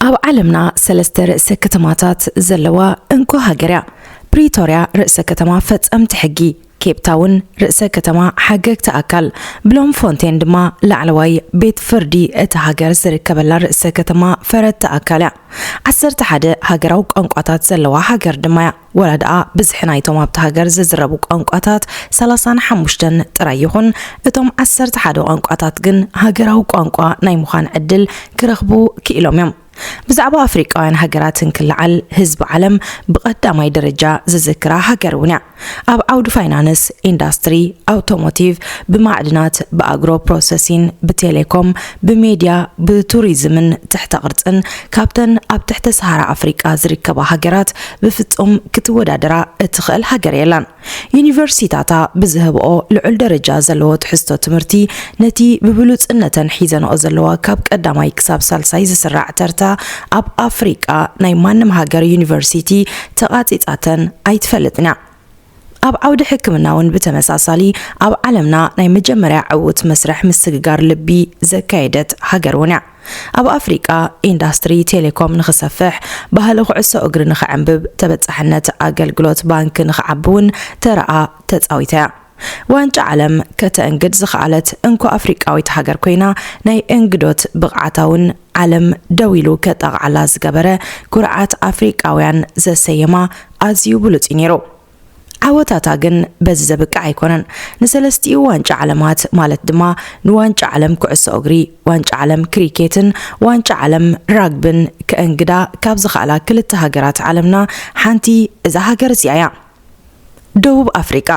ኣብ ዓለምና ሰለስተ ርእሰ ከተማታት ዘለዋ እንኮ ሃገር እያ። ፕሪቶርያ ርእሰ ከተማ ፈጸምቲ ሕጊ፣ ኬፕ ታውን ርእሰ ከተማ ሓገግቲ ኣካል፣ ብሎምፎንቴን ድማ ላዕለዋይ ቤት ፍርዲ እታ ሃገር ዝርከበላ ርእሰ ከተማ ፈረድቲ ኣካል እያ። ዓሰርተ ሓደ ሃገራዊ ቋንቋታት ዘለዋ ሃገር ድማ እያ። ወላ ደኣ ብዝሒ ናይቶም ኣብቲ ሃገር ዝዝረቡ ቋንቋታት ሰላሳን ሓሙሽተን ጥራይ ይኹን፣ እቶም ዓሰርተ ሓደ ቋንቋታት ግን ሃገራዊ ቋንቋ ናይ ምዃን ዕድል ክረኽቡ ክኢሎም እዮም። ብዛዕባ ኣፍሪቃውያን ሃገራት እንክልዓል፣ ህዝቢ ዓለም ብቐዳማይ ደረጃ ዝዝክራ ሃገር እውን እያ። ኣብ ዓውዲ ፋይናንስ፣ ኢንዳስትሪ፣ ኣውቶሞቲቭ፣ ብማዕድናት፣ ብኣግሮ ፕሮሰሲን፣ ብቴሌኮም፣ ብሜድያ፣ ብቱሪዝምን ትሕተ ቅርጽን ካብተን ኣብ ትሕተ ሰሃራ ኣፍሪቃ ዝርከባ ሃገራት ብፍጹም ክትወዳደራ እትኽእል ሃገር የላን። ዩኒቨርሲታታ ብዝህብኦ ልዑል ደረጃ ዘለዎ ትሕዝቶ ትምህርቲ፣ ነቲ ብብሉጽነተን ሒዘንኦ ዘለዋ ካብ ቀዳማይ ክሳብ ሳልሳይ ዝስራዕ ተርታ ኣብ ኣፍሪቃ ናይ ማንም ሃገር ዩኒቨርሲቲ ተቓጺጻተን ኣይትፈልጥን እያ። ኣብ ዓውዲ ሕክምና እውን ብተመሳሳሊ ኣብ ዓለምና ናይ መጀመርያ ዕዉት መስርሕ ምስግጋር ልቢ ዘካየደት ሃገር እውን እያ። ኣብ ኣፍሪቃ ኢንዳስትሪ ቴሌኮም ንኽሰፍሕ፣ ባህሊ ኩዕሶ እግሪ ንኽዕንብብ፣ ተበጻሕነት ኣገልግሎት ባንክ ንኽዓቢ እውን ተራኣ ተጻዊታ እያ። ዋንጫ ዓለም ከተእንግድ ዝኸኣለት እንኮ ኣፍሪቃዊት ሃገር ኮይና፣ ናይ እንግዶት ብቕዓታ እውን ዓለም ደው ኢሉ ከጣቕዓላ ዝገበረ፣ ኩርዓት ኣፍሪቃውያን ዘሰየማ ኣዝዩ ብሉጽ እዩ ነይሩ። ዓወታታ ግን በዚ ዘብቅዕ ኣይኮነን። ንሰለስቲኡ ዋንጫ ዓለማት፣ ማለት ድማ ንዋንጫ ዓለም ኩዕሶ እግሪ፣ ዋንጫ ዓለም ክሪኬትን ዋንጫ ዓለም ራግብን ከእንግዳ ካብ ዝኸኣላ ክልተ ሃገራት ዓለምና ሓንቲ እዛ ሃገር እዚኣ እያ። ደቡብ ኣፍሪቃ።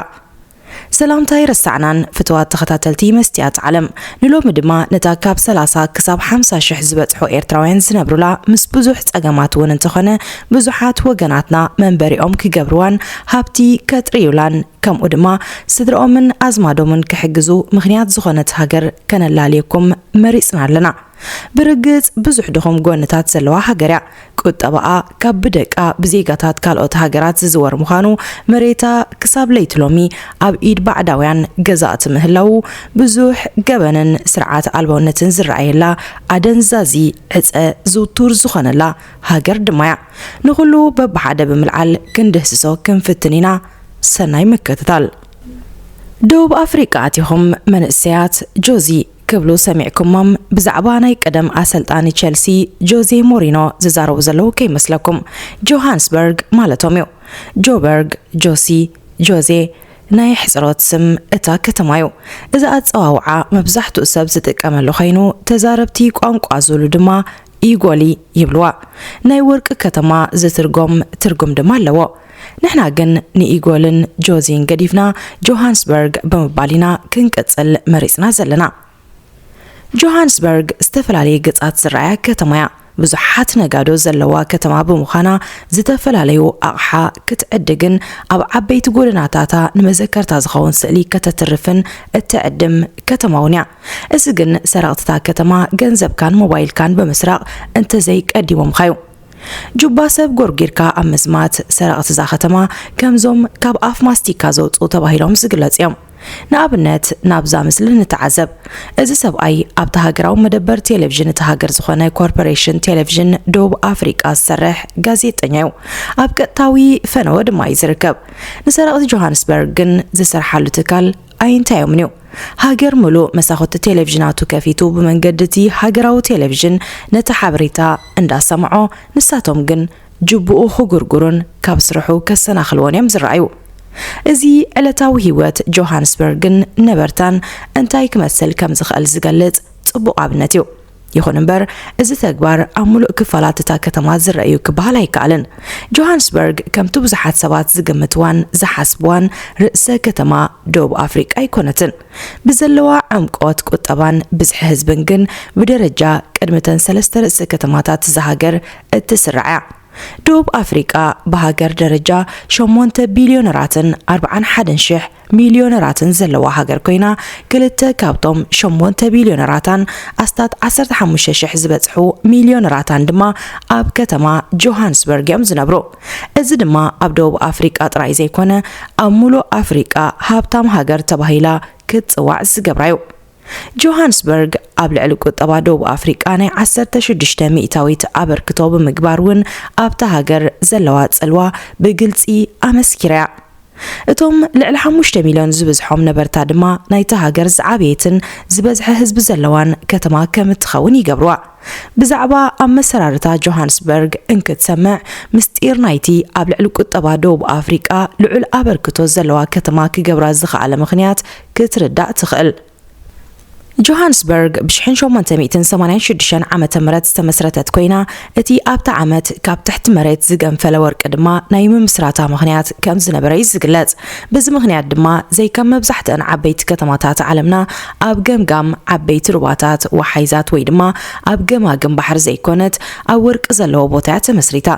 ሰላምታ ኣይረሳዕናን ፍትዋት ተኸታተልቲ መስትያት ዓለም። ንሎሚ ድማ ነታ ካብ ሰላሳ ክሳብ ሓምሳ ሽሕ ዝበጽሑ ኤርትራውያን ዝነብሩላ፣ ምስ ብዙሕ ጸገማት እውን እንተኾነ፣ ብዙሓት ወገናትና መንበሪኦም ክገብርዋን ሃብቲ ከጥርዩላን፣ ከምኡ ድማ ስድራኦምን ኣዝማዶምን ክሕግዙ ምኽንያት ዝኾነት ሃገር ከነላልየኩም መሪጽና ኣለና። ብርግጽ ብዙሕ ድኹም ጎንታት ዘለዋ ሃገር እያ። ቁጠባኣ ካብ ብደቃ ብዜጋታት ካልኦት ሃገራት ዝዝወር ምዃኑ፣ መሬታ ክሳብ ለይቲ ሎሚ ኣብ ኢድ ባዕዳውያን ገዛእቲ ምህላዉ፣ ብዙሕ ገበንን ስርዓት ኣልቦነትን ዝረኣየላ ኣደንዛዚ ዕጸ ዝውቱር ዝኾነላ ሃገር ድማ እያ። ንኹሉ በብሓደ ብምልዓል ክንድህስሶ ክንፍትን ኢና። ሰናይ ምክትታል። ደቡብ ኣፍሪቃ ኣቲኹም መንእሰያት ጆዚ ክብሉ ሰሚዕኩሞም ብዛዕባ ናይ ቀደም ኣሰልጣኒ ቸልሲ ጆዜ ሞሪኖ ዝዛረቡ ዘለዉ ከይመስለኩም። ጆሃንስበርግ ማለቶም እዩ። ጆበርግ፣ ጆሲ፣ ጆዜ ናይ ሕጽሮት ስም እታ ከተማ እዩ። እዚ ኣጸዋውዓ መብዛሕትኡ ሰብ ዝጥቀመሉ ኮይኑ፣ ተዛረብቲ ቋንቋ ዙሉ ድማ ኢጎሊ ይብልዋ። ናይ ወርቂ ከተማ ዝትርጎም ትርጉም ድማ ኣለዎ። ንሕና ግን ንኢጎልን ጆዚን ገዲፍና ጆሃንስበርግ ብምባል ኢና ክንቅጽል መሪጽና ዘለና። ጆሃንስበርግ ዝተፈላለየ ገጻት ዝረኣያ ከተማ እያ። ብዙሓት ነጋዶ ዘለዋ ከተማ ብምዃና፣ ዝተፈላለዩ ኣቕሓ ክትዕድግን ኣብ ዓበይቲ ጎደናታታ ንመዘከርታ ዝኸውን ስእሊ ከተትርፍን እትዕድም ከተማ እውን እያ። እዚ ግን ሰረቕትታ ከተማ ገንዘብካን ሞባይልካን ብምስራቕ እንተዘይቀዲሞምኻ እዩ። ጁባ ሰብ ጎርጊርካ ኣብ ምዝማት ሰረቕቲ እዛ ከተማ ከምዞም ካብ ኣፍ ማስቲካ ዘውፅኡ ተባሂሎም ዝግለጹ እዮም። ንኣብነት ናብዛ ምስሊ ንተዓዘብ። እዚ ሰብኣይ ኣብቲ ሃገራዊ መደበር ቴሌቪዥን እቲ ሃገር ዝኾነ ኮርፖሬሽን ቴሌቪዥን ደቡብ ኣፍሪቃ ዝሰርሕ ጋዜጠኛ እዩ። ኣብ ቀጥታዊ ፈነወ ድማ እዩ ዝርከብ። ንሰረቕቲ ጆሃንስበርግ ግን ዝሰርሓሉ ትካል ኣይንታዮምን እዩ። ሃገር ምሉእ መሳኹቲ ቴሌቪዥናቱ ከፊቱ ብመንገዲ እቲ ሃገራዊ ቴሌቪዥን ነቲ ሓበሬታ እንዳሰምዖ፣ ንሳቶም ግን ጅቡኡ ክጉርጉሩን ካብ ስርሑ ከሰናኽልዎን እዮም ዝረኣዩ። እዚ ዕለታዊ ህይወት ጆሃንስበርግን ነበርታን እንታይ ክመስል ከም ዝኽእል ዝገልጽ ጽቡቕ ኣብነት እዩ። ይኹን እምበር፣ እዚ ተግባር ኣብ ምሉእ ክፋላት እታ ከተማ ዝረኣዩ ክበሃል ኣይከኣልን። ጆሃንስበርግ ከምቲ ብዙሓት ሰባት ዝግምትዋን ዝሓስብዋን ርእሰ ከተማ ደቡብ ኣፍሪቃ ኣይኮነትን። ብዘለዋ ዕምቆት ቁጠባን ብዝሒ ህዝብን ግን ብደረጃ ቅድሚ እተን ሰለስተ ርእሰ ከተማታት እዛ ሃገር እትስራዕ እያ። ደቡብ ኣፍሪቃ ብሃገር ደረጃ ሸሞንተ ቢልዮነራትን ኣርብዓን ሓደን ሽሕ ሚልዮነራትን ዘለዋ ሃገር ኮይና፣ ክልተ ካብቶም ሸሞንተ ቢልዮነራታን ኣስታት ዓሰርተ ሓሙሽተ ሽሕ ዝበጽሑ ሚልዮነራታን ድማ ኣብ ከተማ ጆሃንስበርግ እዮም ዝነብሩ። እዚ ድማ ኣብ ደቡብ ኣፍሪቃ ጥራይ ዘይኮነ፣ ኣብ ሙሉእ ኣፍሪቃ ሃብታም ሃገር ተባሂላ ክትጽዋዕ ዝገብራ እዩ። ጆሃንስበርግ ኣብ ልዕሊ ቁጠባ ደቡብ ኣፍሪቃ ናይ ዓሰርተ ሽዱሽተ ሚእታዊት ኣበርክቶ ብምግባር እውን ኣብታ ሃገር ዘለዋ ጽልዋ ብግልጺ ኣመስኪራ እያ። እቶም ልዕሊ ሓሙሽተ ሚልዮን ዝበዝሖም ነበርታ ድማ ናይታ ሃገር ዝዓበየትን ዝበዝሐ ህዝቢ ዘለዋን ከተማ ከም እትኸውን ይገብርዋ። ብዛዕባ ኣመሰራርታ ጆሃንስበርግ እንክትሰምዕ፣ ምስጢር ናይቲ ኣብ ልዕሊ ቁጠባ ደቡብ ኣፍሪቃ ልዑል ኣበርክቶ ዘለዋ ከተማ ክገብራ ዝኸኣለ ምኽንያት ክትርዳእ ትኽእል። ጆሃንስበርግ ብ ሸሞንተ ሚእትን ሰማንያን ሽዱሽተን ዓመተ ምህረት ዝተመስረተት ኮይና፣ እቲ ኣብታ ዓመት ካብ ትሕቲ መሬት ዝገንፈለ ወርቂ ድማ ናይ ምምስራታ ምኽንያት ከም ዝነበረ እዩ ዝግለጽ። በዚ ምኽንያት ድማ ዘይከም መብዛሕትአን ዓበይቲ ከተማታት ዓለምና ኣብ ገምጋም ዓበይቲ ሩባታት፣ ወሓይዛት ወይ ድማ ኣብ ገማግም ባሕሪ ዘይኮነት ኣብ ወርቂ ዘለዎ ቦታ እያ ተመስሪታ።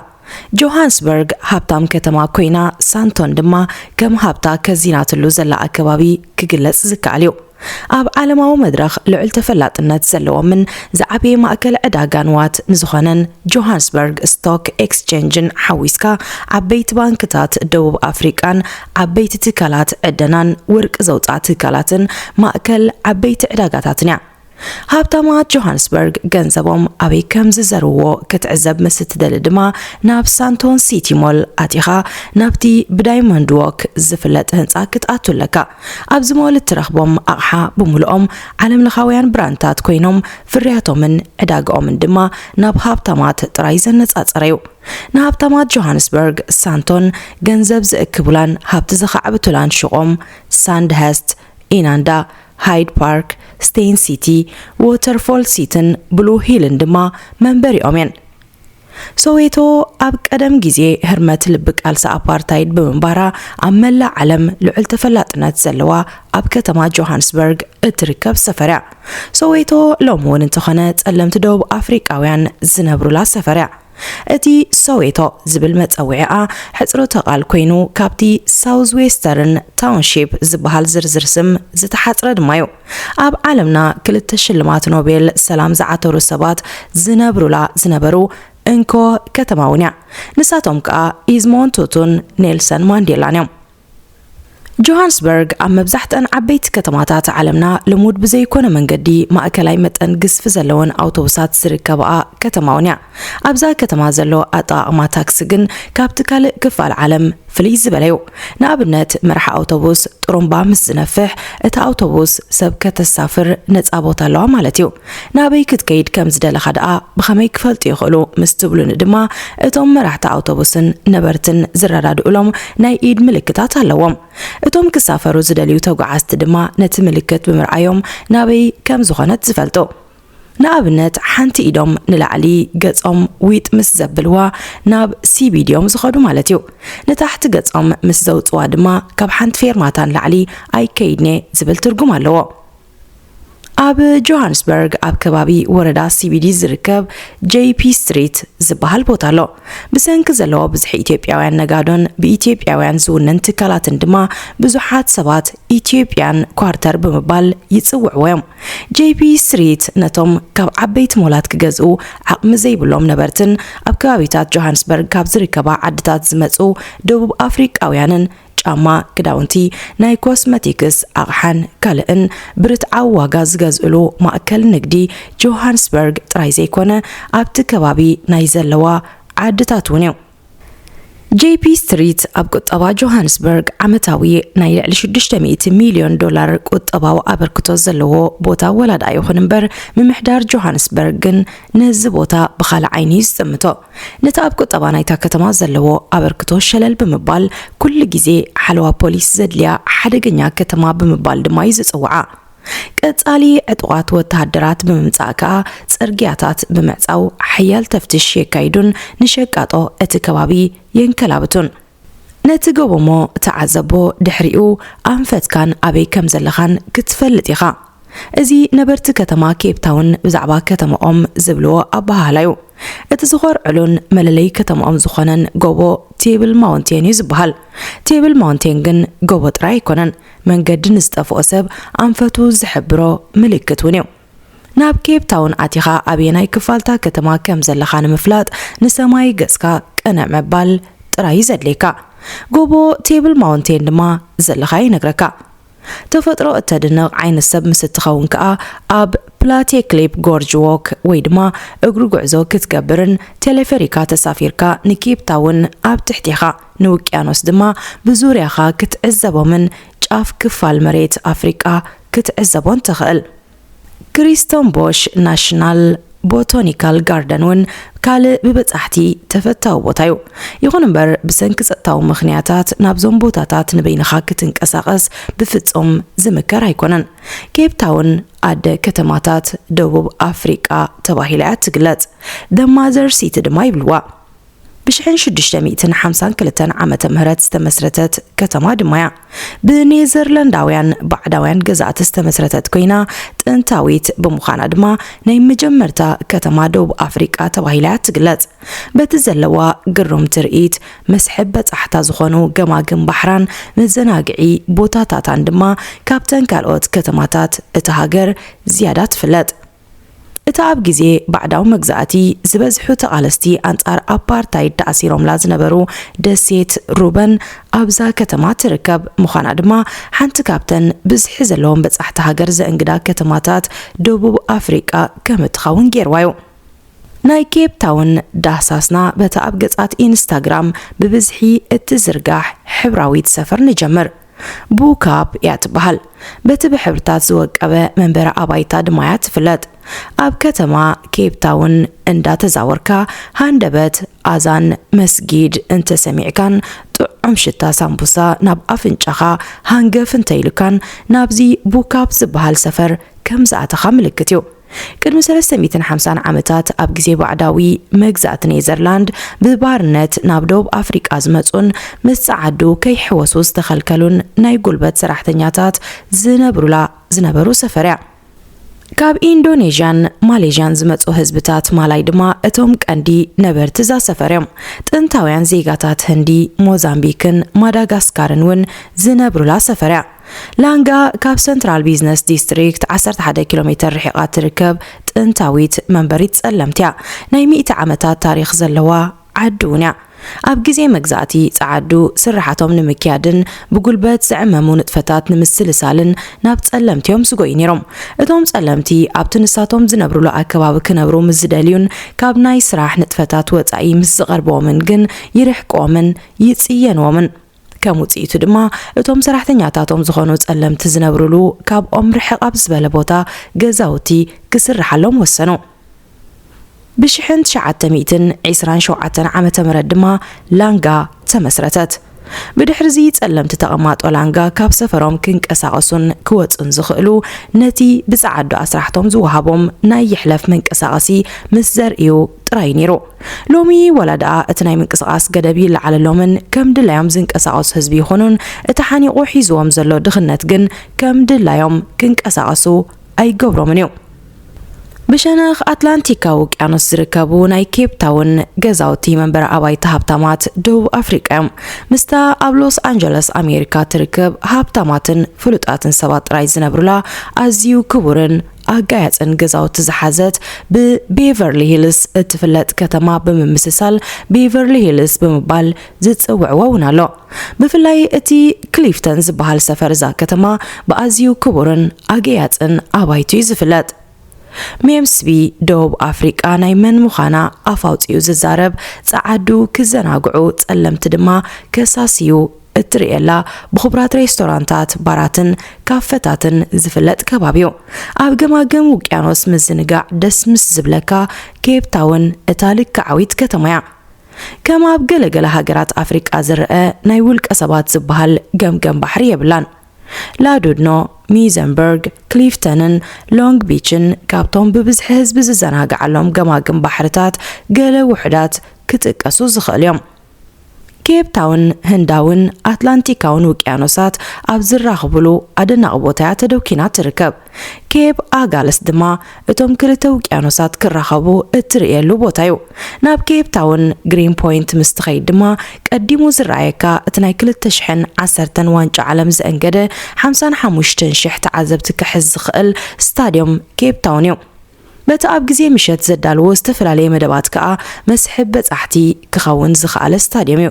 ጆሃንስበርግ ሃብታም ከተማ ኮይና፣ ሳንቶን ድማ ከም ሃብታ ከዚናትሉ ዘላ ኣከባቢ ክግለጽ ዝከኣል እዩ። ኣብ ዓለማዊ መድረኽ ልዑል ተፈላጥነት ዘለዎምን ዝዓበየ ማእከል ዕዳጋ ንዋት ንዝኾነን ጆሃንስበርግ ስቶክ ኤክስቼንጅን ሓዊስካ፣ ዓበይቲ ባንክታት ደቡብ ኣፍሪቃን ዓበይቲ ትካላት ዕደናን ወርቂ ዘውፅኣ ትካላትን ማእከል ዓበይቲ ዕዳጋታትን እያ። ሃብታማት ጆሃንስበርግ ገንዘቦም ኣበይ ከም ዝዘርዎ ክትዕዘብ ምስ እትደሊ ድማ ናብ ሳንቶን ሲቲ ሞል ኣቲኻ ናብቲ ብዳይመንድ ዎክ ዝፍለጥ ህንፃ ክትኣቱ ኣለካ። ኣብዚ ሞል እትረኽቦም ኣቕሓ ብምሉኦም ዓለምለኻውያን ብራንድታት ኮይኖም ፍርያቶምን ዕዳግኦምን ድማ ናብ ሃብታማት ጥራይ ዘነጻጸረ እዩ። ንሃብታማት ጆሃንስበርግ ሳንቶን ገንዘብ ዝእክቡላን ሃብቲ ዘኻዕብቱላን ሹቖም ሳንድሀስት፣ ኢናንዳ፣ ሃይድ ፓርክ፣ ስቴን ሲቲ፣ ዎተርፎል ሲትን ብሉ ሂልን ድማ መንበሪኦም እየን። ሶዌቶ ኣብ ቀደም ግዜ ህርመት ልቢ ቃልሲ ኣፓርታይድ ብምንባራ ኣብ መላእ ዓለም ልዑል ተፈላጥነት ዘለዋ ኣብ ከተማ ጆሃንስበርግ እትርከብ ሰፈር እያ። ሶዌቶ ሎሚ እውን እንተኾነ ጸለምቲ ደቡብ ኣፍሪቃውያን ዝነብሩላ ሰፈር እያ። እቲ ሶዌቶ ዝብል መጸውዒኣ ሕጽሮተ ቃል ኮይኑ ካብቲ ሳውዝ ዌስተርን ታውንሺፕ ዝበሃል ዝርዝር ስም ዝተሓጽረ ድማ እዩ። ኣብ ዓለምና ክልተ ሽልማት ኖቤል ሰላም ዝዓተሩ ሰባት ዝነብሩላ ዝነበሩ እንኮ ከተማ እውን እያ። ንሳቶም ከኣ ኢዝሞንድ ቱቱን ኔልሰን ማንዴላን እዮም። ጆሃንስበርግ ኣብ መብዛሕትአን ዓበይቲ ከተማታት ዓለምና ልሙድ ብዘይኮነ መንገዲ ማእከላይ መጠን ግዝፊ ዘለወን ኣውቶቡሳት ዝርከብኣ ከተማ እውን እያ። ኣብዛ ከተማ ዘሎ ኣጠቓቕማ ታክሲ ግን ካብቲ ካልእ ክፋል ዓለም ፍልይ ዝበለ እዩ። ንኣብነት፣ መራሒ ኣውቶቡስ ጥሩምባ ምስ ዝነፍሕ፣ እታ ኣውቶቡስ ሰብ ከተሳፍር ነጻ ቦታ ኣለዋ ማለት እዩ። ናበይ ክትከይድ ከም ዝደለኻ ደኣ ብኸመይ ክፈልጡ ይኽእሉ? ምስ ትብሉኒ ድማ፣ እቶም መራሕቲ ኣውቶቡስን ነበርትን ዝረዳድኡሎም ናይ ኢድ ምልክታት ኣለዎም። እቶም ክሳፈሩ ዝደልዩ ተጓዓዝቲ ድማ ነቲ ምልክት ብምርኣዮም ናበይ ከም ዝኾነት ዝፈልጡ። ንኣብነት፣ ሓንቲ ኢዶም ንላዕሊ ገጾም ዊጥ ምስ ዘብልዋ፣ ናብ ሲቢድ እዮም ዝኸዱ ማለት እዩ። ንታሕቲ ገጾም ምስ ዘውጽዋ ድማ፣ ካብ ሓንቲ ፌርማታ ንላዕሊ ኣይከይድን እየ ዝብል ትርጉም ኣለዎ። ኣብ ጆሃንስበርግ ኣብ ከባቢ ወረዳ ሲቢዲ ዝርከብ ጄፒ ስትሪት ዝበሃል ቦታ ኣሎ። ብሰንኪ ዘለዎ ብዝሒ ኢትዮጵያውያን ነጋዶን ብኢትዮጵያውያን ዝውነን ትካላትን ድማ ብዙሓት ሰባት ኢትዮጵያን ኳርተር ብምባል ይጽውዕዎ እዮም። ጄፒ ስትሪት ነቶም ካብ ዓበይቲ ሞላት ክገዝኡ ዓቕሚ ዘይብሎም ነበርትን ኣብ ከባቢታት ጆሃንስበርግ ካብ ዝርከባ ዓድታት ዝመጹ ደቡብ ኣፍሪቃውያንን ጫማ፣ ክዳውንቲ፣ ናይ ኮስመቲክስ ኣቕሓን ካልእን ብርትዓዊ ዋጋ ዝገዝእሉ ማእከል ንግዲ ጆሃንስበርግ ጥራይ ዘይኮነ፣ ኣብቲ ከባቢ ናይ ዘለዋ ዓድታት እውን እዩ። ጄፒ ስትሪት ኣብ ቁጠባ ጆሃንስበርግ ዓመታዊ ናይ ልዕሊ ሽዱሽተ ሚእቲ ሚልዮን ዶላር ቁጠባዊ ኣበርክቶ ዘለዎ ቦታ ወላ ደኣ ይኹን እምበር፣ ምምሕዳር ጆሃንስበርግ ግን ነዚ ቦታ ብኻልእ ዓይኒ እዩ ዝጥምቶ። ነቲ ኣብ ቁጠባ ናይታ ከተማ ዘለዎ ኣበርክቶ ሸለል ብምባል፣ ኩሉ ግዜ ሓለዋ ፖሊስ ዘድልያ ሓደገኛ ከተማ ብምባል ድማ እዩ ዝጽውዓ። ቀጻሊ ዕጡቓት ወተሃደራት ብምምጻእ ከኣ፣ ጽርግያታት ብምዕጻው ሓያል ተፍትሽ የካይዱን ንሸቃጦ እቲ ከባቢ የንከላብቱን። ነቲ ጎቦሞ ተዓዘቦ፣ ድሕሪኡ ኣንፈትካን ኣበይ ከም ዘለኻን ክትፈልጥ ኢኻ። እዚ ነበርቲ ከተማ ኬፕ ታውን ብዛዕባ ከተማኦም ዝብልዎ ኣበሃህላ እዩ። እቲ ዝኾርዕሉን መለለዪ ከተማኦም ዝኾነን ጎቦ ቴብል ማውንቴን እዩ ዝበሃል። ቴብል ማውንቴን ግን ጎቦ ጥራይ ኣይኮነን፣ መንገዲ ንዝጠፍኦ ሰብ ኣንፈቱ ዝሕብሮ ምልክት እውን እዩ። ናብ ኬፕ ታውን ኣቲኻ ኣበየናይ ክፋልታ ከተማ ከም ዘለኻ ንምፍላጥ ንሰማይ ገጽካ ቅንዕ ምባል ጥራይ እዩ ዘድልየካ። ጎቦ ቴብል ማውንቴን ድማ ዘለኻ ይነግረካ። ተፈጥሮ እተድንቕ ዓይነት ሰብ ምስ እትኸውን ከኣ ኣብ ፕላቴ ክሊፕ ጎርጅ ዎክ ወይ ድማ እግሪ ጉዕዞ ክትገብርን ቴሌፈሪካ ተሳፊርካ ንኬፕ ታውን ኣብ ትሕቴኻ ንውቅያኖስ ድማ ብዙርያኻ ክትዕዘቦምን ጫፍ ክፋል መሬት ኣፍሪቃ ክትዕዘቦን ትኽእል። ክሪስተንቦሽ ናሽናል ቦቶኒካል ጋርደን እውን ካልእ ብበጻሕቲ ተፈታዊ ቦታ እዩ። ይኹን እምበር ብሰንኪ ጸጥታዊ ምኽንያታት ናብዞም ቦታታት ንበይንኻ ክትንቀሳቐስ ብፍጹም ዝምከር ኣይኮነን። ኬፕ ታውን ኣደ ከተማታት ደቡብ ኣፍሪቃ ተባሂላ እያ ትግለጽ። ደ ማዘር ሲቲ ድማ ይብልዋ። ብ ሽዱሽተ ሚእትን ሓምሳን ክልተን ዓመተ ምህረት ዝተመስረተት ከተማ ድማ እያ። ብኔዘርላንዳውያን ባዕዳውያን ገዛእቲ ዝተመስረተት ኮይና ጥንታዊት ብምዃና ድማ ናይ መጀመርታ ከተማ ደቡብ ኣፍሪቃ ተባሂላ እያ ትግለጽ። በቲ ዘለዋ ግሩም ትርኢት መስሕብ በጻሕታ ዝኾኑ ገማግም ባሕራን መዘናግዒ ቦታታታን ድማ ካብተን ካልኦት ከተማታት እታ ሃገር ዝያዳ ትፍለጥ። እታ ኣብ ግዜ ባዕዳዊ መግዛእቲ ዝበዝሑ ተቓለስቲ ኣንጻር ኣፓርታይድ ተኣሲሮምላ ዝነበሩ ደሴት ሩበን ኣብዛ ከተማ ትርከብ ምዃና ድማ ሓንቲ ካብተን ብዝሒ ዘለዎም በጻሕቲ ሃገር ዘእንግዳ ከተማታት ደቡብ ኣፍሪቃ ከም እትኸውን ገይርዋ እዩ። ናይ ኬፕ ታውን ዳህሳስና በታ ኣብ ገጻት ኢንስታግራም ብብዝሒ እትዝርጋሕ ሕብራዊት ሰፈር ንጀምር። ቡካፕ እያ ትበሃል። በቲ ብሕብርታት ዝወቀበ መንበሪ ኣባይታ ድማ እያ ትፍለጥ። ኣብ ከተማ ኬፕ ታውን እንዳተዛወርካ ሃንደበት ኣዛን መስጊድ እንተሰሚዕካን ጥዑም ሽታ ሳምቡሳ ናብ ኣፍንጫኻ ሃንገፍ እንተኢሉካን ናብዚ ቡካፕ ዝበሃል ሰፈር ከም ዝኣተኻ ምልክት እዩ። ቅድሚ ሰለስተ ሚእትን ሓምሳን ዓመታት ኣብ ግዜ ባዕዳዊ መግዛእቲ ኔዘርላንድ ብባርነት ናብ ደቡብ ኣፍሪቃ ዝመጹን ምስ ጸዓዱ ከይሕወሱ ዝተኸልከሉን ናይ ጉልበት ሰራሕተኛታት ዝነብሩላ ዝነበሩ ሰፈር እያ። ካብ ኢንዶኔዥያን ማሌዥያን ዝመጹ ህዝብታት ማላይ ድማ እቶም ቀንዲ ነበርቲ እዛ ሰፈር እዮም። ጥንታውያን ዜጋታት ህንዲ፣ ሞዛምቢክን ማዳጋስካርን እውን ዝነብሩላ ሰፈር እያ። ላንጋ ካብ ሰንትራል ቢዝነስ ዲስትሪክት ዓሰርተ ሓደ ኪሎ ሜተር ርሒቓ ትርከብ ጥንታዊት መንበሪት ጸለምቲ እያ። ናይ ሚእቲ ዓመታት ታሪኽ ዘለዋ ዓዲ እውን እያ። ኣብ ግዜ መግዛእቲ ጸዓዱ ስርሓቶም ንምክያድን ብጉልበት ዝዕመሙ ንጥፈታት ንምስልሳልን ናብ ጸለምቲ እዮም ዝጎዩ ነይሮም። እቶም ጸለምቲ ኣብቲ ንሳቶም ዝነብሩሉ ኣከባቢ ክነብሩ ምስ ዝደልዩን ካብ ናይ ስራሕ ንጥፈታት ወጻኢ ምስ ዝቐርብዎምን ግን ይርሕቅዎምን ይጽየንዎምን። ከም ውጽኢቱ ድማ እቶም ሰራሕተኛታቶም ዝኾኑ ጸለምቲ ዝነብሩሉ ካብኦም ርሕቕ ኣብ ዝበለ ቦታ ገዛውቲ ክስርሓሎም ወሰኑ። ብሽሕን ትሽዓተ ሚእትን ዕስራን ሸውዓተን ዓመተ ምህረት ድማ ላንጋ ተመስረተት። ብድሕርዚ ጸለምቲ ተቐማጦ ላንጋ ካብ ሰፈሮም ክንቀሳቐሱን ክወጹን ዝኽእሉ ነቲ ብጸዓዱ ኣስራሕቶም ዝወሃቦም ናይ ይሕለፍ መንቀሳቐሲ ምስ ዘርእዩ ጥራይ ነይሩ። ሎሚ ዋላ ደኣ እቲ ናይ ምንቅስቓስ ገደብ ይለዓለሎምን ከም ድላዮም ዝንቀሳቐሱ ህዝቢ ይኹኑን እቲ ሓኒቑ ሒዝዎም ዘሎ ድኽነት ግን ከም ድላዮም ክንቀሳቐሱ ኣይገብሮምን እዩ። ብሸነኽ ኣትላንቲካዊ ውቅያኖስ ዝርከቡ ናይ ኬፕ ታውን ገዛውቲ መንበሪ ኣባይቲ ሃብታማት ደቡብ ኣፍሪቃ እዮም። ምስታ ኣብ ሎስ ኣንጀለስ ኣሜሪካ ትርከብ ሃብታማትን ፍሉጣትን ሰባት ጥራይ ዝነብሩላ ኣዝዩ ክቡርን ኣጋያጽን ገዛውቲ ዝሓዘት ብቤቨርሊ ሂልስ እትፍለጥ ከተማ ብምምስሳል ቤቨርሊ ሂልስ ብምባል ዝጽውዕዎ እውን ኣሎ። ብፍላይ እቲ ክሊፍተን ዝበሃል ሰፈር እዛ ከተማ ብኣዝዩ ክቡርን ኣገያጽን ኣባይቱ እዩ ዝፍለጥ። ሜምስቢ ደቡብ ኣፍሪቃ ናይ መን ምዃና ኣፍ ኣውጺኡ ዝዛረብ፣ ጸዓዱ ክዘናግዑ ጸለምቲ ድማ ከሳስዩ እትርእየላ ብኽቡራት ሬስቶራንታት፣ ባራትን ካፈታትን ዝፍለጥ ከባቢ እዩ። ኣብ ገማግም ውቅያኖስ ምዝንጋዕ ደስ ምስ ዝብለካ ኬፕ ታውን እታ ልክዓዊት ከተማ እያ። ከም ኣብ ገለገለ ሃገራት ኣፍሪቃ ዝረአ ናይ ውልቀ ሰባት ዝበሃል ገምገም ባሕሪ የብላን። ላዱድኖ፣ ሚዘንበርግ፣ ክሊፍተንን ሎንግ ቢችን ካብቶም ብብዝሒ ህዝቢ ዝዘናግዓሎም ገማግም ባሕርታት ገለ ውሑዳት ክጥቀሱ ዝኽእሉ እዮም። ኬፕ ታውን ህንዳውን ኣትላንቲካውን ውቅያኖሳት ኣብ ዝራኽብሉ ኣደናቒ ቦታ እያ ተደኪና ትርከብ። ኬፕ ኣጋለስ ድማ እቶም ክልተ ውቅያኖሳት ክራኸቡ እትርእየሉ ቦታ እዩ። ናብ ኬፕ ታውን ግሪን ፖይንት ምስ ትኸይድ ድማ ቀዲሙ ዝረኣየካ እቲ ናይ ክልተ ሽሕን ዓሰርተን ዋንጫ ዓለም ዘእንገደ ሓምሳን ሓሙሽተን ሽሕ ተዓዘብቲ ክሕዝ ዝኽእል ስታድዮም ኬፕ ታውን እዩ። በቲ ኣብ ግዜ ምሸት ዘዳልዎ ዝተፈላለየ መደባት ከኣ መስሕብ በጻሕቲ ክኸውን ዝኸኣለ ስታድዮም እዩ።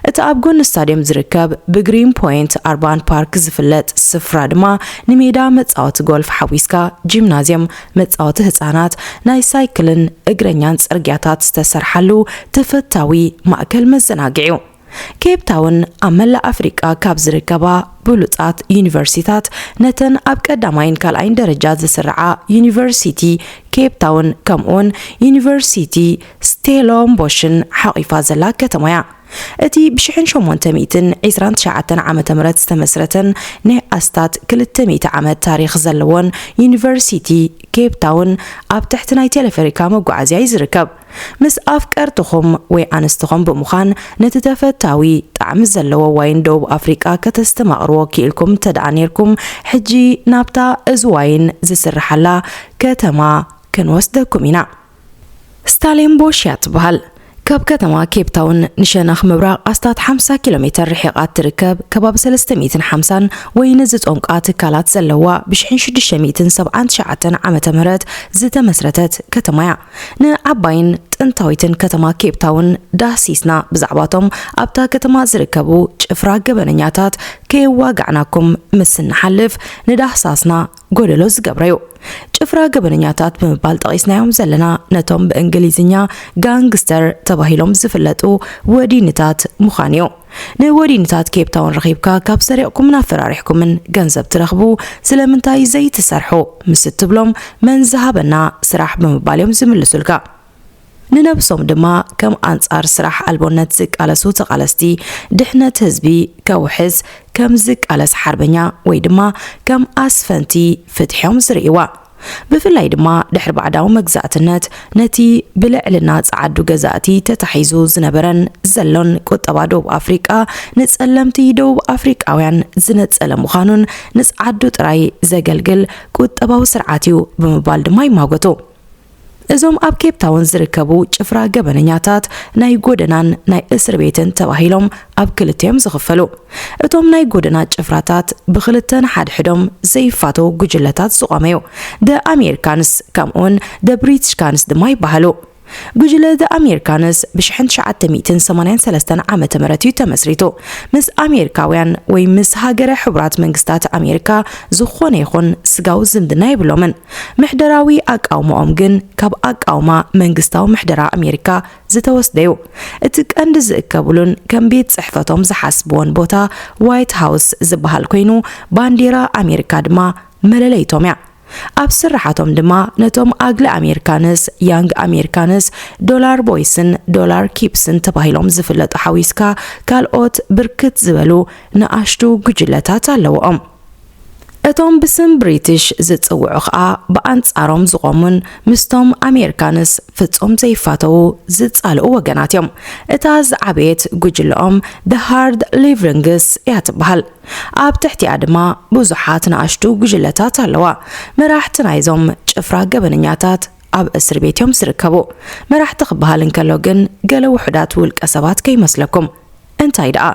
እቲ ኣብ ጎኒ ስታድየም ዝርከብ ብግሪን ፖይንት ኣርባን ፓርክ ዝፍለጥ ስፍራ ድማ ንሜዳ መጻወቲ ጎልፍ ሓዊስካ ጂምናዝየም፣ መጻወቲ ህጻናት፣ ናይ ሳይክልን እግረኛን ጽርግያታት ዝተሰርሓሉ ተፈታዊ ማእከል መዘናግዒ እዩ። ኬፕ ታውን ኣብ መላእ ኣፍሪቃ ካብ ዝርከባ ብሉጻት ዩኒቨርሲታት፣ ነተን ኣብ ቀዳማይን ካልኣይን ደረጃ ዝስርዓ ዩኒቨርሲቲ ኬፕ ታውን ከምኡውን ዩኒቨርሲቲ ስቴሎንቦሽን ሓቒፋ ዘላ ከተማ እያ። እቲ ብ ሽሕን ሸሞንተ ሚእትን ዕስራን ትሽዓተን ዓመተ ምህረት ዝተመስረተን ናይ ኣስታት ክልተ ሚእቲ ዓመት ታሪኽ ዘለዎን ዩኒቨርሲቲ ኬፕ ታውን ኣብ ትሕቲ ናይ ቴሌፈሪካ መጓዓዝያ እዩ ዝርከብ። ምስ ኣፍቀርትኹም ወይ ኣንስትኹም ብምዃን ነቲ ተፈታዊ ጣዕሚ ዘለዎ ዋይን ደቡብ ኣፍሪቃ ከተስተማቕርዎ ክኢልኩም እንተደኣ ኔርኩም፣ ሕጂ ናብታ እዚ ዋይን ዝስርሓላ ከተማ ክንወስደኩም ኢና። ስታሌንቦሽ እያ ትበሃል። ካብ ከተማ ኬፕ ታውን ንሸነኽ ምብራቕ ኣስታት ሓምሳ ኪሎ ሜተር ርሒቓ እትርከብ፣ ከባቢ ሰለስተ ሚእትን ሓምሳን ወይኒ ዝጠንቋ ትካላት ዘለዋ፣ ብ ሽሕን ሽዱሽተ ሚእትን ሰብዓን ትሽዓተን ዓመተ ምህረት ዝተመስረተት ከተማ እያ። ንዓባይን ጥንታዊትን ከተማ ኬፕ ታውን ዳህሲስና፣ ብዛዕባቶም ኣብታ ከተማ ዝርከቡ ጭፍራ ገበነኛታት ከየዋጋዕናኩም ምስ እንሓልፍ፣ ንዳህሳስና ጎደሎ ዝገብረዩ። ጭፍራ ገበነኛታት ብምባል ጠቒስናዮም ዘለና ነቶም ብእንግሊዝኛ ጋንግስተር ተባሂሎም ዝፍለጡ ወዲንታት ምዃን እዩ። ንወዲንታት ኬፕ ታውን ረኺብካ ካብ ሰሪቕኩምን ኣፈራሪሕኩምን ገንዘብ ትረኽቡ፣ ስለምንታይ ዘይትሰርሑ ምስ እትብሎም፣ መን ዝሃበና ስራሕ ብምባል እዮም ዝምልሱልካ። ንነብሶም ድማ ከም ኣንጻር ስራሕ ኣልቦነት ዝቃለሱ ተቓለስቲ፣ ድሕነት ህዝቢ ከውሕስ ከም ዝቃለስ ሓርበኛ ወይ ድማ ከም ኣስፈንቲ ፍትሒ እዮም ዝርእይዋ። ብፍላይ ድማ ድሕሪ ባዕዳዊ መግዛእትነት ነቲ ብልዕልና ጸዓዱ ገዛእቲ ተታሒዙ ዝነበረን ዘሎን ቁጠባ ደቡብ ኣፍሪቃ ንጸለምቲ ደቡብ ኣፍሪቃውያን ዝነጸለ ምዃኑን ንጸዓዱ ጥራይ ዘገልግል ቁጠባዊ ስርዓት እዩ ብምባል ድማ ይማጎቱ። እዞም ኣብ ኬፕ ታውን ዝርከቡ ጭፍራ ገበነኛታት ናይ ጎደናን ናይ እስር ቤትን ተባሂሎም ኣብ ክልተ እዮም ዝኽፈሉ። እቶም ናይ ጎደና ጭፍራታት ብኽልተ ንሓድሕዶም ዘይፋተዉ ጉጅለታት ዝቖመ እዩ። ደ ኣሜሪካንስ ከምኡውን ደ ብሪቲሽካንስ ድማ ይበሃሉ። ጉጅለ ደ ኣሜሪካንስ ብ ሽሕን ትሽዓተ ሚእትን ሰማንያን ሰለስተን ዓመተ ምህረት እዩ ተመስሪቱ። ምስ ኣሜሪካውያን ወይ ምስ ሃገረ ሕቡራት መንግስታት ኣሜሪካ ዝኾነ ይኹን ስጋዊ ዝምድና የብሎምን። ምሕደራዊ ኣቃውማኦም ግን ካብ ኣቃውማ መንግስታዊ ምሕደራ ኣሜሪካ ዝተወስደ እዩ። እቲ ቀንዲ ዝእከብሉን ከም ቤት ጽሕፈቶም ዝሓስብዎን ቦታ ዋይት ሃውስ ዝበሃል ኮይኑ፣ ባንዴራ ኣሜሪካ ድማ መለለይቶም እያ። ኣብ ስርሓቶም ድማ ነቶም ኣግሊ ኣሜሪካንስ፣ ያንግ ኣሜሪካንስ፣ ዶላር ቦይስን ዶላር ኪፕስን ተባሂሎም ዝፍለጡ ሓዊስካ ካልኦት ብርክት ዝበሉ ንኣሽቱ ጉጅለታት ኣለውኦም። እቶም ብስም ብሪቲሽ ዝጽውዑ ኸኣ ብኣንጻሮም ዝቖሙን ምስቶም ኣሜሪካንስ ፍጹም ዘይፋተዉ ዝጻልኡ ወገናት እዮም። እታ ዝዓበየት ጉጅለኦም ደ ሃርድ ሊቭሪንግስ እያ ትበሃል። ኣብ ትሕቲኣ ድማ ብዙሓት ንኣሽቱ ጉጅለታት ኣለዋ። መራሕቲ ናይዞም ጭፍራ ገበነኛታት ኣብ እስር ቤት እዮም ዝርከቡ። መራሕቲ ክበሃል እንከሎ ግን ገለ ውሑዳት ውልቀ ሰባት ከይመስለኩም። እንታይ ደኣ፣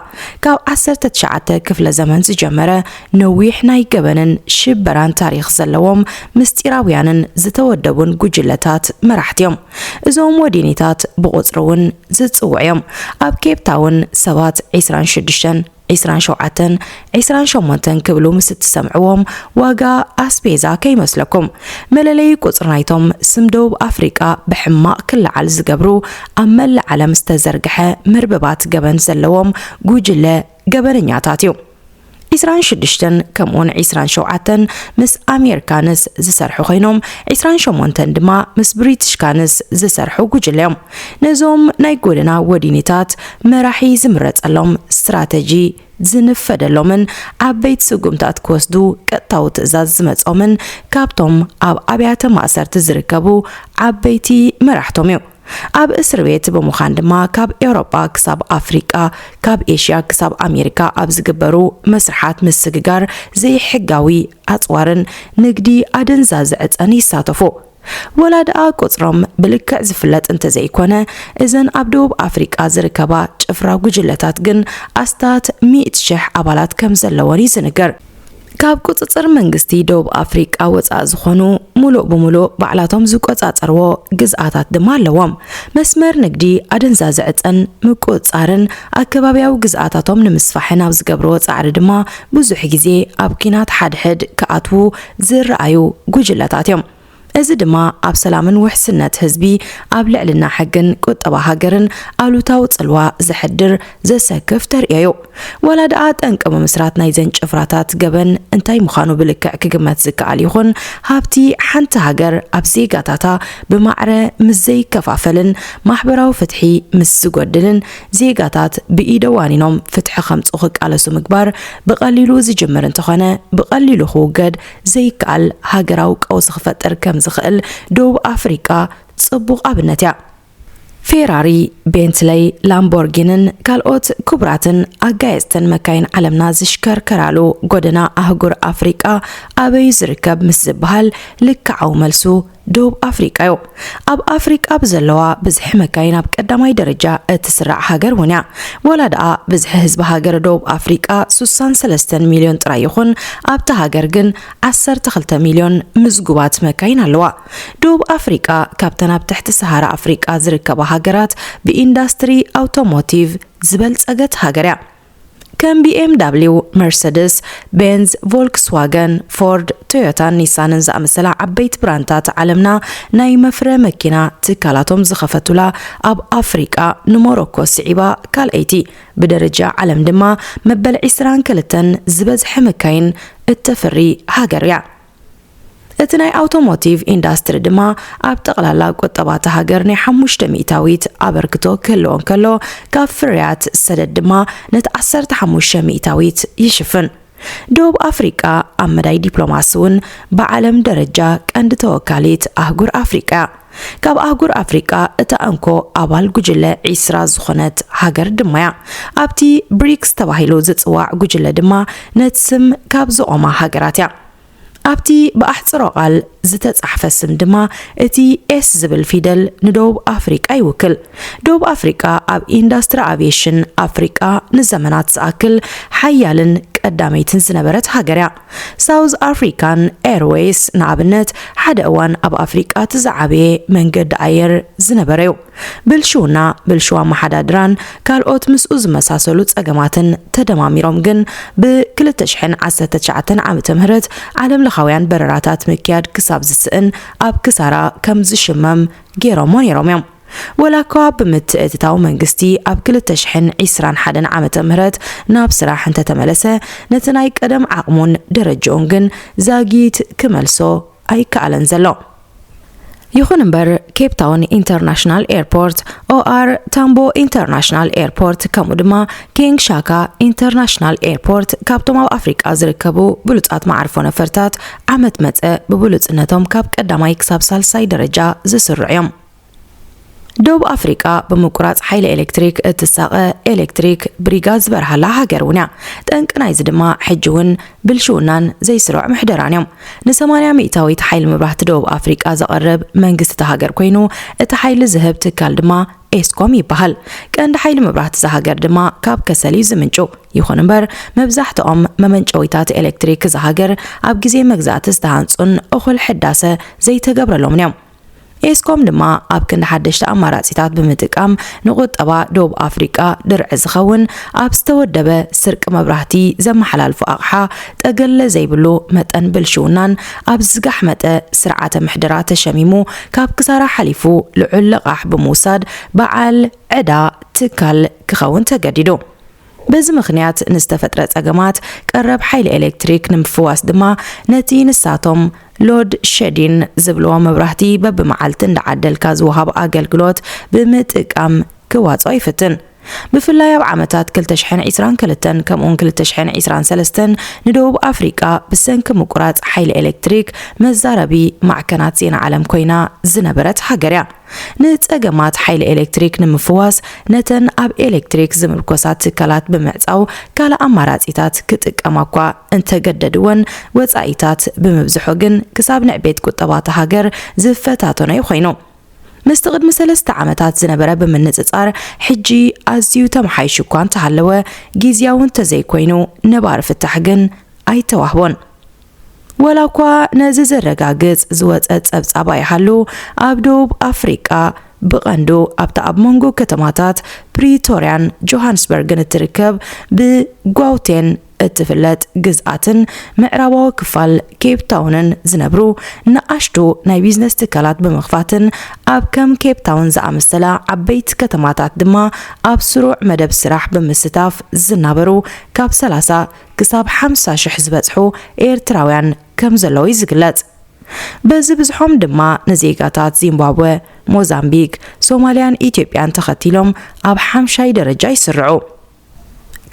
ካብ ዓሰርተ ትሽዓተ ክፍለ ዘመን ዝጀመረ ነዊሕ ናይ ገበንን ሽበራን ታሪኽ ዘለዎም ምስጢራውያንን ዝተወደቡን ጉጅለታት መራሕቲ እዮም። እዞም ወዲኒታት ብቑጽሪ እውን ዝጽውዑ እዮም። ኣብ ኬፕ ታውን ሰባት ዕስራን ሽዱሽተን፣ ዕስራን ሸውዓተን፣ ዕስራን ሸሞንተን ክብሉ ምስ እትሰምዕዎም ዋጋ ኣስቤዛ ከይመስለኩም። መለለዪ ቁጽሪ ናይቶም ስም ደቡብ ኣፍሪቃ ብሕማቕ ክለዓል ዝገብሩ ኣብ መላእ ዓለም ዝተዘርግሐ መርበባት ገበን ዘለዎም ጉጅለ ገበነኛታት እዩ። ዕስራን ሽዱሽተን ከምኡውን ዕስራን ሸውዓተን ምስ ኣሜሪካንስ ዝሰርሑ ኮይኖም፣ ዕስራን ሸሞንተን ድማ ምስ ብሪቲሽካንስ ዝሰርሑ ጉጅለ እዮም። ነዞም ናይ ጎደና ወዲኒታት መራሒ ዝምረጸሎም ስትራተጂ ዝንፈደሎምን ዓበይቲ ስጉምታት ክወስዱ ቀጥታዊ ትእዛዝ ዝመጾምን ካብቶም ኣብ ኣብያተ ማእሰርቲ ዝርከቡ ዓበይቲ መራሕቶም እዩ። ኣብ እስር ቤት ብምዃን ድማ ካብ ኤውሮጳ ክሳብ ኣፍሪቃ፣ ካብ ኤሽያ ክሳብ ኣሜሪካ ኣብ ዝግበሩ መስርሓት ምስግጋር ዘይሕጋዊ ኣጽዋርን ንግዲ ኣደንዛዚ ዕጸን ይሳተፉ። ወላ ደኣ ቁጽሮም ብልክዕ ዝፍለጥ እንተዘይኮነ፣ እዘን ኣብ ደቡብ ኣፍሪቃ ዝርከባ ጭፍራ ጉጅለታት ግን ኣስታት ሚእቲ ሽሕ ኣባላት ከም ዘለወን እዩ ዝንገር። ካብ ቁጽጽር መንግስቲ ደቡብ ኣፍሪቃ ወጻኢ ዝኾኑ፣ ሙሉእ ብሙሉእ ባዕላቶም ዝቆጻጸርዎ ግዝኣታት ድማ ኣለዎም። መስመር ንግዲ ኣደንዛዚ ዕጸን ምቁጽጻርን ኣከባብያዊ ግዝኣታቶም ንምስፋሕን ኣብ ዝገብርዎ ጻዕሪ ድማ ብዙሕ ግዜ ኣብ ኲናት ሓድሕድ ክኣትዉ ዝረኣዩ ጉጅለታት እዮም። እዚ ድማ ኣብ ሰላምን ውሕስነት ህዝቢ፣ ኣብ ልዕልና ሕግን ቁጠባ ሃገርን ኣሉታዊ ጽልዋ ዘሕድር ዘሰክፍ ተርእዮ እዩ። ዋላ ደኣ ጠንቂ ምምስራት ናይዘን ጭፍራታት ገበን እንታይ ምዃኑ ብልክዕ ክግመት ዝከኣል ይኹን፣ ሃብቲ ሓንቲ ሃገር ኣብ ዜጋታታ ብማዕረ ምስ ዘይከፋፈልን ማሕበራዊ ፍትሒ ምስ ዝጎድልን፣ ዜጋታት ብኢደ ዋኒኖም ፍትሒ ከምጽኡ ክቃለሱ ምግባር ብቐሊሉ ዝጅምር እንተኾነ፣ ብቐሊሉ ክውገድ ዘይከኣል ሃገራዊ ቀውሲ ክፈጥር ከም ዝኽእል ደቡብ ኣፍሪቃ ጽቡቕ ኣብነት እያ። ፌራሪ፣ ቤንትለይ፣ ላምቦርጊንን ካልኦት ክቡራትን ኣጋየጽትን መካይን ዓለምና ዝሽከርከራሉ ጎደና ኣህጉር ኣፍሪቃ ኣበይ ዝርከብ ምስ ዝበሃል፣ ልክዓዊ መልሱ ደቡብ ኣፍሪቃ እዩ። ኣብ ኣፍሪቃ ብዘለዋ ብዝሒ መካይን ኣብ ቀዳማይ ደረጃ እትስራዕ ሃገር እውን እያ። ዋላ ደኣ ብዝሒ ህዝቢ ሃገር ደቡብ ኣፍሪቃ ስሳን ሰለስተን ሚልዮን ጥራይ ይኹን፣ ኣብታ ሃገር ግን ዓሰርተ ክልተ ሚልዮን ምዝጉባት መካይን ኣለዋ። ደቡብ ኣፍሪቃ ካብተን ኣብ ትሕቲ ሰሃራ ኣፍሪቃ ዝርከባ ሃገራት ብኢንዳስትሪ ኣውቶሞቲቭ ዝበልጸገት ሃገር እያ። ከም ቢ ኤም ደብሊው፣ መርሰድስ ቤንዝ፣ ቮልክስዋገን፣ ፎርድ፣ ቶዮታን ኒሳንን ዝኣመሰላ ዓበይቲ ብራንድታት ዓለምና ናይ መፍረ መኪና ትካላቶም ዝኸፈቱላ፣ ኣብ ኣፍሪቃ ንሞሮኮ ስዒባ ካልኣይቲ፣ ብደረጃ ዓለም ድማ መበል ዕስራን ክልተን ዝበዝሐ መካይን እተፍሪ ሃገር እያ። እቲ ናይ ኣውቶሞቲቭ ኢንዳስትሪ ድማ ኣብ ጠቕላላ ቁጠባ እታ ሃገር ናይ ሓሙሽተ ሚእታዊት ኣበርክቶ ክህልዎ እንከሎ፣ ካብ ፍርያት ሰደድ ድማ ነቲ ዓሰርተ ሓሙሽተ ሚእታዊት ይሽፍን። ደቡብ ኣፍሪቃ ኣብ መዳይ ዲፕሎማሲ እውን ብዓለም ደረጃ ቀንዲ ተወካሊት ኣህጉር ኣፍሪቃ እያ። ካብ ኣህጉር ኣፍሪቃ እታ እንኮ ኣባል ጉጅለ ዒስራ ዝኾነት ሃገር ድማ እያ። ኣብቲ ብሪክስ ተባሂሉ ዝጽዋዕ ጉጅለ ድማ ነቲ ስም ካብ ዝቖማ ሃገራት እያ። ኣብቲ ብኣሕጽሮ ቃል ዝተጻሕፈ ስም ድማ እቲ ኤስ ዝብል ፊደል ንደቡብ ኣፍሪቃ ይውክል። ደቡብ ኣፍሪቃ ኣብ ኢንዳስትሪ ኣቪየሽን ኣፍሪቃ ንዘመናት ዝኣክል ሓያልን ቀዳመይትን ዝነበረት ሃገር እያ። ሳውዝ ኣፍሪካን ኤርዌይስ ንኣብነት ሓደ እዋን ኣብ ኣፍሪቃ እቲ ዝዓበየ መንገዲ ኣየር ዝነበረ እዩ። ብልሽውና፣ ብልሽው ኣመሓዳድራን ካልኦት ምስኡ ዝመሳሰሉ ጸገማትን ተደማሚሮም ግን ብ ክልተ ሽሕን ዓሰርተ ትሽዓተን ዓመተ ምህረት ዓለም ለኻውያን በረራታት ምክያድ ክሳብ ዝስእን ኣብ ክሳራ ከም ዝሽመም ገይሮሞ ነይሮም እዮም። ወላ እኳ ብምትእትታው መንግስቲ ኣብ ክልተ ሽሕን ዕስራን ሓደን ዓመተ ምህረት ናብ ስራሕ እንተተመለሰ፣ ነቲ ናይ ቀደም ዓቕሙን ደረጃኡን ግን ዛጊት ክመልሶ ኣይከኣለን ዘሎ። ይኹን እምበር፣ ኬፕ ታውን ኢንተርናሽናል ኤርፖርት፣ ኦኣር ታምቦ ኢንተርናሽናል ኤርፖርት፣ ከምኡ ድማ ኪንግ ሻካ ኢንተርናሽናል ኤርፖርት ካብቶም ኣብ ኣፍሪቃ ዝርከቡ ብሉጻት መዓርፎ ነፈርታት ዓመት መጸ ብብሉጽነቶም ካብ ቀዳማይ ክሳብ ሳልሳይ ደረጃ ዝስርዑ እዮም። ደቡብ ኣፍሪቃ ብምቁራጽ ሓይሊ ኤሌክትሪክ እትሳቐ ኤሌክትሪክ ብሪጋ ዝበርሃላ ሃገር እውን እያ። ጠንቂ ናይዚ ድማ ሕጂ እውን ብልሽውናን ዘይስሩዕ ምሕደራን እዮም። ንሰማንያ ሚእታዊት ሓይሊ መብራህቲ ደቡብ ኣፍሪቃ ዘቕርብ መንግስቲ እታ ሃገር ኮይኑ፣ እቲ ሓይሊ ዝህብ ትካል ድማ ኤስኮም ይበሃል። ቀንዲ ሓይሊ መብራህቲ እዛ ሃገር ድማ ካብ ከሰል እዩ ዝምንጩ። ይኹን እምበር፣ መብዛሕትኦም መመንጨዊታት ኤሌክትሪክ እዛ ሃገር ኣብ ግዜ መግዛእቲ ዝተሃንጹን እኹል ሕዳሰ ዘይተገብረሎምን እዮም። ኤስኮም ድማ ኣብ ክንዲ ሓደሽቲ ኣማራጺታት ብምጥቃም ንቁጠባ ደቡብ ኣፍሪቃ ድርዒ ዝኸውን ኣብ ዝተወደበ ስርቂ መብራህቲ ዘመሓላልፎ ኣቕሓ ጠገለ ዘይብሉ መጠን ብልሽውናን ኣብ ዝጋሕመጠ ስርዓተ ምሕደራ ተሸሚሙ ካብ ክሳራ ሓሊፉ ልዑል ልቓሕ ብምውሳድ በዓል ዕዳ ትካል ክኸውን ተገዲዱ። በዚ ምኽንያት ንዝተፈጥረ ጸገማት ቀረብ ሓይሊ ኤሌክትሪክ ንምፍዋስ ድማ ነቲ ንሳቶም ሎድ ሸዲን ዝብልዎ መብራህቲ በብመዓልቲ እንዳዓደልካ ዝወሃብ ኣገልግሎት ብምጥቃም ክዋጽኦ ይፍትን። ብፍላይ ኣብ ዓመታት ክልተ ሽሕን ዕስራን ክልተን ከምኡውን ክልተ ሽሕን ዕስራን ሰለስተን ንደቡብ ኣፍሪቃ ብሰንኪ ምቁራጽ ሓይሊ ኤሌክትሪክ መዛረቢ ማዕከናት ዜና ዓለም ኮይና ዝነበረት ሃገር እያ። ንጸገማት ሓይሊ ኤሌክትሪክ ንምፍዋስ ነተን ኣብ ኤሌክትሪክ ዝምርኮሳ ትካላት ብምዕጻው ካልእ ኣማራጺታት ክጥቀማ እኳ እንተገደድወን፣ ወጻኢታት ብምብዝሑ ግን ክሳብ ንዕቤት ቁጠባ እታ ሃገር ዝፈታተኖ እዩ ኮይኑ። ምስቲ ቅድሚ ሰለስተ ዓመታት ዝነበረ ብምንጽጻር፣ ሕጂ ኣዝዩ ተመሓይሹ እኳ እንተሃለወ፣ ግዝያዊ እንተዘይኮይኑ ነባሪ ፍታሕ ግን ኣይተዋህቦን። ወላ እኳ ነዚ ዘረጋግጽ ዝወጸ ጸብጻብ ኣይሃሉ፣ ኣብ ደቡብ ኣፍሪቃ ብቐንዱ ኣብታ ኣብ መንጎ ከተማታት ፕሪቶርያን ጆሃንስበርግን እትርከብ ብጓውቴን እትፍለጥ ግዝኣትን ምዕራባዊ ክፋል ኬፕ ታውንን ዝነብሩ ንኣሽቱ ናይ ቢዝነስ ትካላት ብምኽፋትን ኣብ ከም ኬፕ ታውን ዝኣመሰላ ዓበይቲ ከተማታት ድማ ኣብ ስሩዕ መደብ ስራሕ ብምስታፍ ዝናበሩ ካብ ሰላሳ ክሳብ ሓምሳ ሽሕ ዝበጽሑ ኤርትራውያን ከም ዘለዉ እዩ ዝግለጽ። በዚ ብዝሖም ድማ ንዜጋታት ዚምባብወ፣ ሞዛምቢክ፣ ሶማልያን ኢትዮጵያን ተኸቲሎም ኣብ ሓምሻይ ደረጃ ይስርዑ።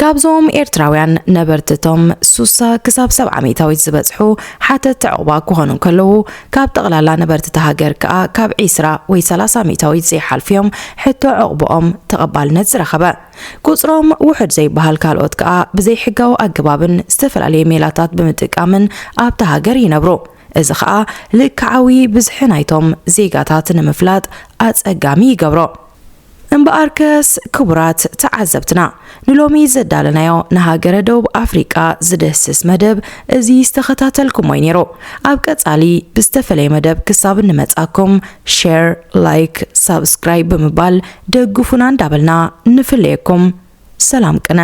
ካብዞም ኤርትራውያን ነበርትቶም ሱሳ ክሳብ ሰብዓ ሚእታዊት ዝበጽሑ ሓተቲ ዕቑባ ክኾኑ እንከለዉ፣ ካብ ጠቕላላ ነበርቲ እታ ሃገር ከኣ ካብ ዒስራ ወይ ሰላሳ ሚእታዊት ዘይሓልፉ እዮም ሕቶ ዕቑብኦም ተቐባልነት ዝረኸበ። ቁጽሮም ውሑድ ዘይበሃል ካልኦት ከኣ ብዘይሕጋዊ ኣገባብን ዝተፈላለየ ሜላታት ብምጥቃምን ኣብታ ሃገር ይነብሩ። እዚ ከኣ ልክዓዊ ብዝሒ ናይቶም ዜጋታት ንምፍላጥ ኣጸጋሚ ይገብሮ። እምበኣርከስ ክቡራት ተዓዘብትና፣ ንሎሚ ዘዳለናዮ ንሃገረ ደቡብ ኣፍሪቃ ዝድህስስ መደብ እዚ ዝተኸታተልኩሞ እዩ ነይሩ። ኣብ ቀጻሊ ብዝተፈለየ መደብ ክሳብ እንመጻኩም ሼር፣ ላይክ፣ ሳብስክራይብ ብምባል ደግፉና እንዳበልና ንፍለየኩም። ሰላም ቅነ።